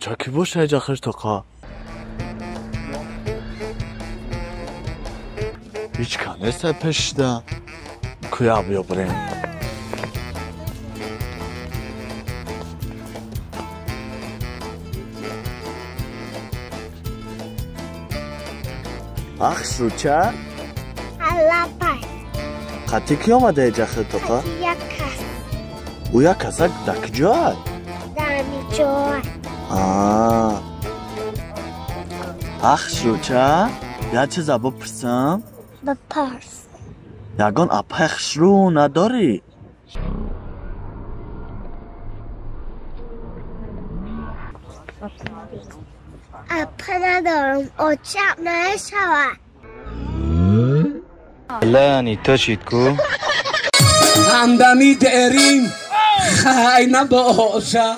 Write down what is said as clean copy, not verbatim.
Чаки боша эҷа хиштоқа? Ҳеҷ ка неста пешида. Куя биё бирем. Ахшруча? Алапай. Қати ки омада эҷа хиштоқа? Як кас. Ӯ як касак дар куҷоай? Дар миҷоай. Ахшруча, як чиза бипурсам? Бипурс. Ягон апаи хушрӯ надорӣ? Апа надорам, очам намешавад. Лани ташид ку? Ҳамдами дерим хай набоша.